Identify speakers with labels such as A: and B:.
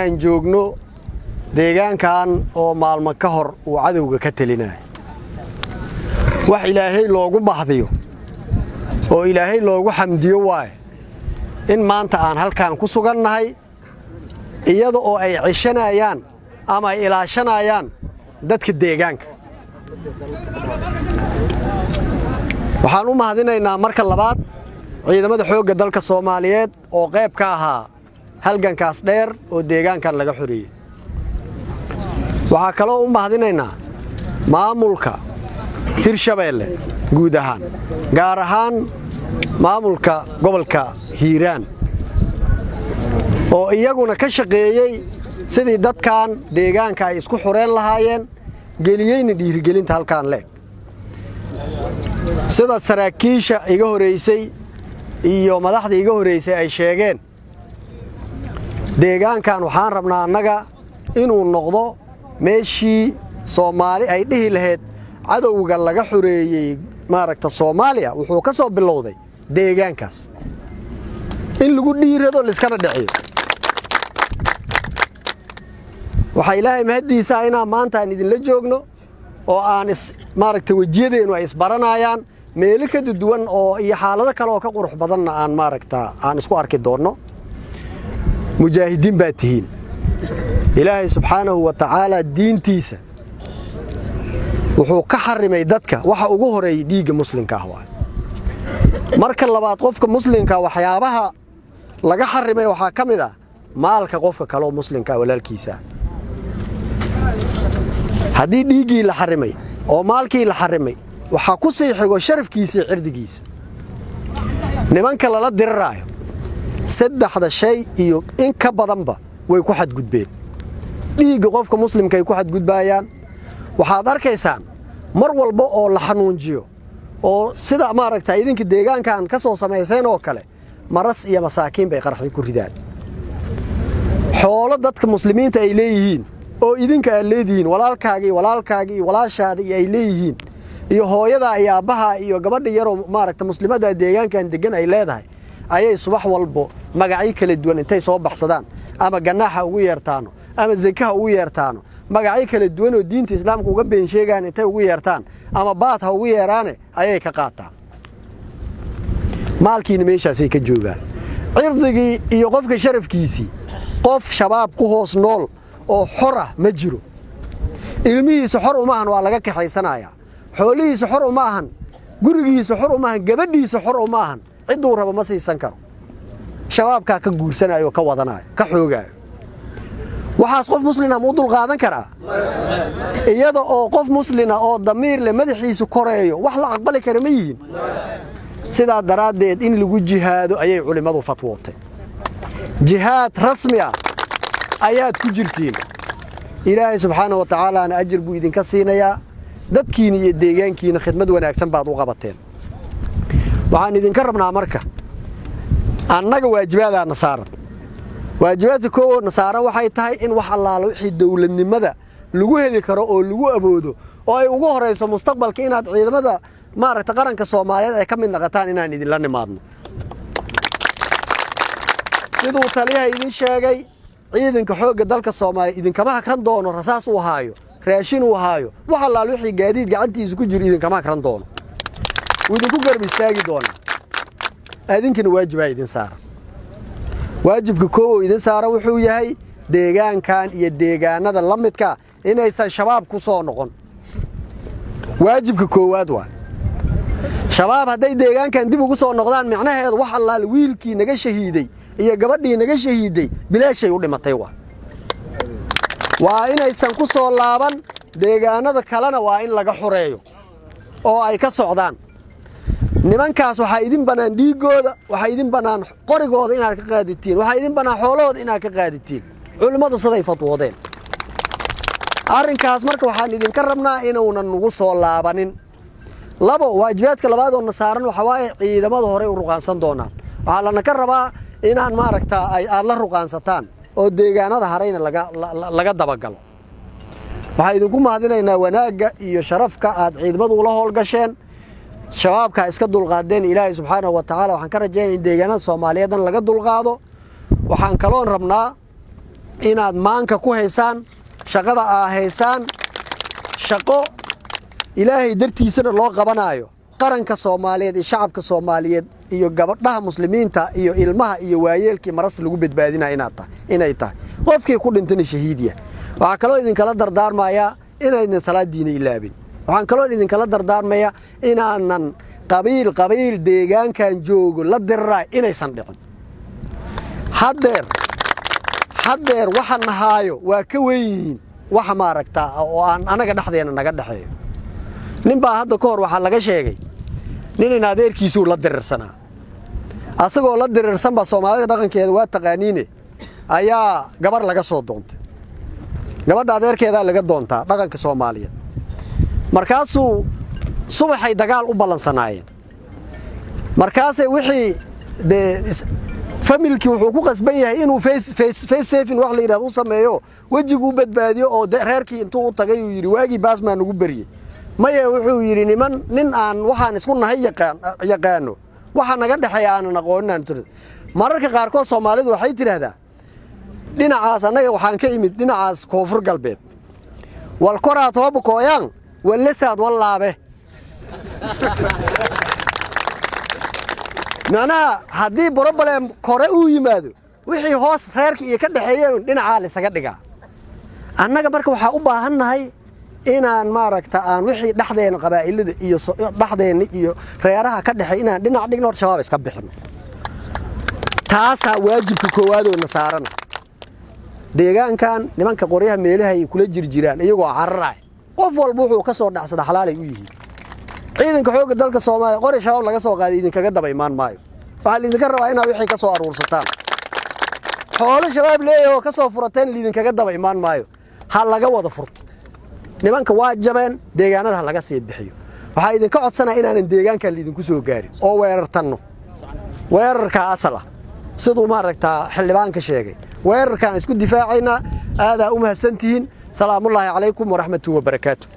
A: Inaan joogno deegaankan oo maalmo ka hor uu cadowga ka telinaya, wax Ilaahay loogu mahdiyo oo Ilaahay loogu xamdiyo waaye in maanta aan halkan ku sugannahay, iyada oo ay ceshanayaan ama ay ilaashanayaan dadka deegaanka. Waxaan u mahadinaynaa marka labaad ciidamada xoogga dalka Soomaaliyeed oo qayb ka ahaa halgankaas dheer oo deegaankan laga xoreeyey. Waxaa kaloo u mahadinaynaa maamulka Hirshabeelle guud ahaan, gaar ahaan maamulka gobolka Hiiraan, oo iyaguna ka shaqeeyey sidii dadkan deegaanka ay isku xureen lahaayeen, geliyeyna dhiirigelinta halkaan leeg. Sida saraakiisha iga horeysay iyo madaxda iga horreysay ay sheegeen, deegaankan waxaan rabnaa annaga inuu noqdo meeshii Soomaali ay dhihi lahayd cadowga laga xoreeyey maaragta Soomaaliya wuxuu ka soo bilowday deegaankaas, in lagu dhiirado laiskana dhiciyo. Waxaa Ilaahay mahaddiisaa inaan maanta aan idinla joogno oo aan maaragta wejiyadeennu ay isbaranayaan, meelo ka duwan oo iyo xaalado kale oo ka qurux badanna aan maaragta aan isku arki doonno. Mujaahidiin baad tihiin. Ilaahay subxaanahu wa tacaala diintiisa wuxuu ka xarimay dadka waxa ugu horeeyay dhiigga muslimka ah waay. Marka labaad, qofka muslimka waxyaabaha laga xarimay waxaa ka mid ah maalka qofka kaleoo muslimka ah, walaalkiisa. Haddii dhiiggii la xarimay oo maalkii la xarimay, waxaa ku sii xigo sharafkiisa, cirdigiisa. Nimanka lala diriraayo saddexda shay iyo in ka badanba way ku xadgudbeen. Dhiigga qofka muslimka ay ku xadgudbaayaan. Waxaad arkaysaan mar walba oo la xanuunjiyo oo sida maaragta idinka deegaankan ka soo samayseen oo kale, maras iyo masaakiin bay qarxi ku ridaan. Xoolo dadka muslimiinta ay leeyihiin oo idinka aad leedihiin, walaalkaaga iyo walaalkaaga iyo walaashaada iyo ay leeyihiin, iyo hooyadaa iyo aabbahaa iyo gabadha yaroo maaragta muslimadda deegaankan deggan ay leedahay, ayay subax walbo magacyo kala duwan intay soo baxsadaan, ama ganaaxa ugu yeertaano ama zakaha ugu yeertaano, magacyo kala duwan oo diinta islaamka uga been sheegaan intay ugu yeertaan ama baad ha ugu yeeraane, ayay ka qaataan maalkiina. Meeshaasay ka joogaan cirdigii iyo qofka sharafkiisii. Qof Shabaab ku hoos nool oo xor ah ma jiro. Ilmihiisa xor uma ahan, waa laga kaxaysanayaa. Xoolihiisa xor uma ahan, gurigiisa xor uma ahan, gabadhiisa xor uma ahan, cidduu rabo ma siisan karo. Shabaabkaa ka guursanayo oo ka wadanaayo, ka xoogaayo. Waxaas qof muslina ma u dulqaadan karaa? Iyada oo qof muslina oo damiir leh madaxiisu koreeyo, wax la aqbali kara ma yihiin. Sidaa daraaddeed in lagu jihaado ayay culimmadu fatwootay. Jihaad rasmi ah ayaad ku jirtiin. Ilaahay subxaana wa tacaalaana ajir buu idinka siinayaa. Dadkiina iyo deegaankiina khidmad wanaagsan baad u qabateen. Waxaan idinka rabnaa marka annaga waajibaadaana saaran. Waajibaadka koowoodna saaran waxay tahay in wax allaala wixii dowladnimada lagu heli karo oo lagu awoodo, oo ay ugu horayso mustaqbalka inaad ciidamada maaragta qaranka Soomaaliyeed ay ka mid naqataan, inaan idinla nimaadno. Siduu taliyaha idin sheegay, ciidanka xoogga dalka Soomaaliya idinkama hakran doono. Rasaas uu haayo, raashin uu haayo, wax allaal wixii gaadiid gacantiisa ku jiro idinkama hakran doono, wuu idinku garab istaagi doonaa. Adinkana waajibaa idin saaran. Waajibka koowow idin saaran wuxuu yahay deegaankan iyo deegaanada la midka inaysan Shabaab ku soo noqon. Waajibka koowaad waa Shabaab hadday deegaankan dib ugu soo noqdaan, micnaheedu wax allaal wiilkii naga shahiiday iyo gabadhii naga shahiiday bilaashay u dhimatay. Waa inaysan ku soo laaban. Deegaanada kalena waa in laga xureeyo oo ay ka socdaan nimankaas. Waxaa idin bannaan dhiiggooda, waxaa idin bannaan qorigooda inaad ka qaaditiin, waxaa idin bannaan xoolahooda inaad ka qaaditiin, culimmadu siday fatwoodeen. Arrinkaas marka waxaan idinka rabnaa inuunan nagu soo laabanin. Labo, waajibaadka labaad oo na saaran waxaa waaye ciidamada horey u ruqaansan doonaan. Waxaa lana ka rabaa inaan maaragtaa aad la ruqaansataan oo deegaanada harayna laga dabagalo. Waxaan idinku mahadinaynaa wanaagga iyo sharafka aad ciidamadu ula howlgasheen, shabaabkaa iska dulqaadeen. Ilaahay subxaanahu wa tacaala waxaan ka rajaynaya in deegaanada Soomaaliyeedna laga dulqaado. Waxaan kaloon rabnaa Inaad maanka ku haysaan shaqada aa haysaan, shaqo Ilaahay dartiisana loo qabanaayo, qaranka Soomaaliyeed iyo shacabka Soomaaliyeed iyo gabadhaha Muslimiinta iyo ilmaha iyo waayeelkii maras lagu badbaadinaya inaad tahay, inay tahay. Qofkii ku dhintana shahiidiya. Waxaa kaloo idinkala dardaarmayaa inaydnan salaadiina ilaabin. Waxaan kaloo idinkala dardaarmayaa inaanan qabiil qabiil deegaankan joogo la diriraa inaysan dhicin. Haddeer waxa nahaayo waa ka weyn yihiin waxa maaragtaa oo aan anaga dhexdeena naga dhexeeyo. Nin baa hadda ka hor waxaa laga sheegay nin adeerkiisuu la dirirsanaa. Asagoo la dirirsanba, Soomaalida dhaqankeeda waa taqaaniine, ayaa gabar laga soo doontay. Gabadha adeerkeedaa laga doontaa dhaqanka Soomaaliyeed. Markaasuu subaxay dagaal u ballansanaayeen. Markaasay wixii dee familkii wuxuu ku qasban yahay inuu face saving wax la yidhahdo u sameeyo, wejigu u badbaadiyo, oo reerkii intuu u tagay uu yidhi: "Waagii baasmaa nugu beryey." Maye, wuxuu yidhi: "Niman nin aan waxaan isku nahay yaqaano, waxa naga dhexeeya aanan aqoonin aan tir." Mararka qaarkood Soomaalidu waxay tidhaahdaa dhinacaas, annaga waxaan ka imid dhinacaas Koonfur Galbeed, wal koraa tooba kooyaan walesaad wallaabe. Macnaha, haddii problem kore uu yimaado, wixii hoos reerka iyo ka dhexeeyeen dhinacaa laisaga dhigaa. Annaga marka waxaa u baahan nahay inaan maaragta aan wixii dhexdeena qabaa'ilada iyo dhexdeenna iyo reeraha ka dhexey inaan dhinac dhigno, hor Shabaab iska bixino. Taasaa waajibka koowaadoo na saarana. Deegaankan nimanka qoryaha meelaha ay kula jirjiraan iyagoo cararaay, qof walba wuxuu ka soo dhacsada xalaalay u yihiin. Ciidanka xoogga dalka Soomaaliya qori Shabaab laga soo qaaday idinkaga daba imaan maayo. Waxaa laidinka rabaa inaad wixii ka soo aruursataan. Xoolo Shabaab leeyahay oo ka soo furateen laidinkaga daba imaan maayo. Ha laga wada furto nimanka, waa jabeen. Deegaanada ha laga sii bixiyo. Waxaa idinka codsanaya inaanan deegaankan laidinku soo gaarin oo weerartanno. Weerarkaa asal ah, siduu maaragtaa xildhibaanka sheegay, weerarkaan isku difaacaynaa. Aadaa u mahadsantihiin. Salaamullaahi calaykum waraxmatuhi wabarakaatu.